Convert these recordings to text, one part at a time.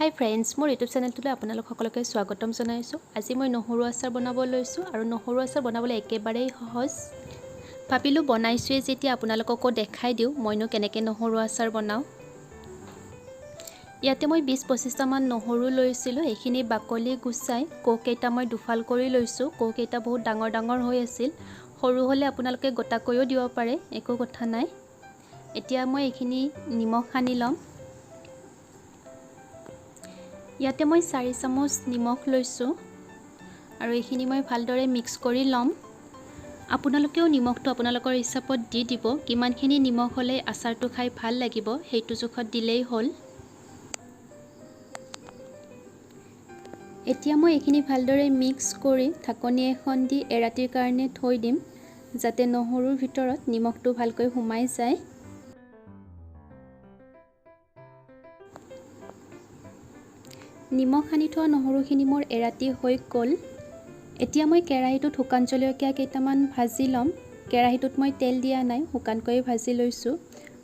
হাই friends, মোৰ YouTube চেনেলটোলৈ আপোনালোক সকলোকে স্বাগতম জনাইছোঁ। আজি মই নহৰু আচাৰ বনাব লৈছোঁ আৰু নহৰু আচাৰ বনাবলৈ একেবাৰেই সহজ। ভাবিলোঁ বনাইছোঁৱেই যেতিয়া আপোনালোককো দেখাই দিওঁ মইনো কেনেকৈ নহৰু আচাৰ বনাওঁ। ইয়াতে মই 20-25টামান নহৰু লৈছিলোঁ। এইখিনি বাকলি গুচাই কোহকেইটা মই দুফাল কৰি লৈছোঁ। কোহকেইটা বহুত ডাঙৰ ডাঙৰ হৈ আছিল, সৰু হ'লে আপোনালোকে গোটাকৈও দিব পাৰে, একো কথা নাই। এতিয়া মই এইখিনি নিমখ সানি ল'ম। ইয়াতে মই 4 চামুচ নিমখ লৈছোঁ আৰু এইখিনি মই ভালদৰে মিক্স কৰি ল'ম। আপোনালোকেও নিমখটো আপোনালোকৰ হিচাপত দি দিব, কিমানখিনি নিমখ হ'লে আচাৰটো খাই ভাল লাগিব সেইটো জোখত দিলেই হ'ল। এতিয়া মই এইখিনি ভালদৰে মিক্স কৰি ঢাকনি এখন দি এৰাতিৰ কাৰণে থৈ দিম, যাতে নহৰুৰ ভিতৰত নিমখটো ভালকৈ সোমাই যায়। নিমখ সানি থোৱা নহৰুখিনি মোৰ এৰাতি হৈ গ'ল। এতিয়া মই কেৰাহীটোত শুকান জলকীয়া কেইটামান ভাজি ল'ম। কেৰাহীটোত মই তেল দিয়া নাই, শুকানকৈয়ে ভাজি লৈছোঁ।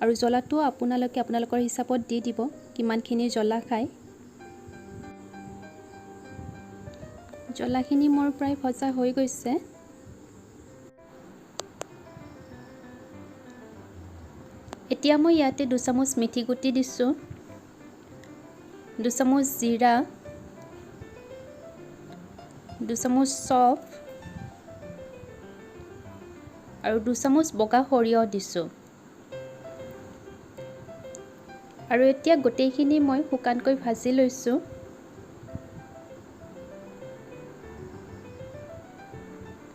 আৰু জ্বলাটোও আপোনালোকে আপোনালোকৰ হিচাপত দি দিব, কিমানখিনি জ্বলা খায়। জ্বলাখিনি মোৰ প্ৰায় ভজা হৈ গৈছে। এতিয়া মই ইয়াতে 2 চামুচ মিঠি গুটি দিছোঁ, 2 চামুচ জিৰা, 2 চামুচ চফ আৰু 2 চামুচ বগা সৰিয়হ দিছোঁ। আৰু এতিয়া গোটেইখিনি মই শুকানকৈ ভাজি লৈছোঁ।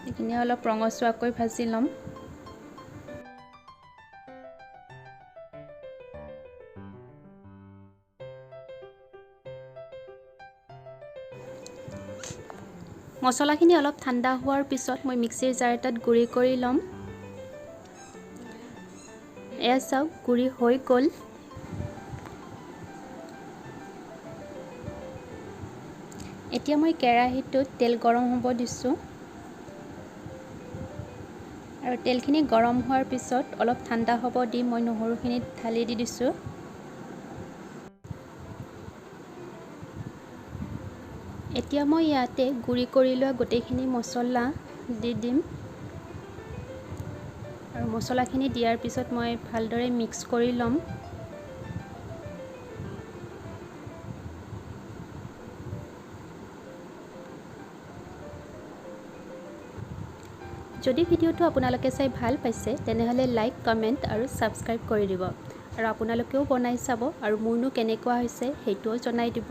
এইখিনি অলপ ৰঙচুৱাকৈ ভাজি ল'ম। মছলাখিনি অলপ ঠাণ্ডা হোৱাৰ পিছত মই মিক্সিৰ জাৰ এটাত গুড়ি কৰি ল'ম। এয়া চাওক, গুড়ি হৈ গ'ল। এতিয়া মই কেৰাহীটোত তেল গৰম হ'ব দিছোঁ আৰু তেলখিনি গৰম হোৱাৰ পিছত অলপ ঠাণ্ডা হ'ব দি মই নহৰুখিনি ঢালি দি দিছোঁ। এতিয়া মই ইয়াতে গুড়ি কৰি লোৱা গোটেইখিনি মছলা দি দিম আৰু মছলাখিনি দিয়াৰ পিছত মই ভালদৰে মিক্স কৰি ল'ম। যদি ভিডিঅ'টো আপোনালোকে চাই ভাল পাইছে তেনেহ'লে লাইক, কমেণ্ট আৰু ছাবস্ক্ৰাইব কৰি দিব আৰু আপোনালোকেও বনাই চাব আৰু মোৰনো কেনেকুৱা হৈছে সেইটোও জনাই দিব।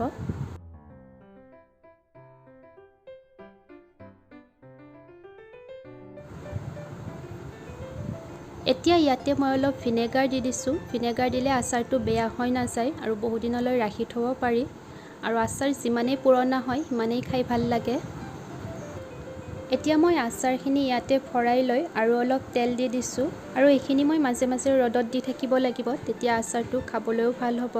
এতিয়া ইয়াতে মই অলপ ভিনেগাৰ দি দিছোঁ। ভিনেগাৰ দিলে আচাৰটো বেয়া হৈ নাযায় আৰু বহুদিনলৈ ৰাখি থ'ব পাৰি আৰু আচাৰ যিমানেই পুৰণা হয় সিমানেই খাই ভাল লাগে। এতিয়া মই আচাৰখিনি ইয়াতে ভৰাই লৈ আৰু অলপ তেল দি দিছোঁ আৰু এইখিনি মই মাজে মাজে ৰ'দত দি থাকিব লাগিব, তেতিয়া আচাৰটো খাবলৈও ভাল হ'ব।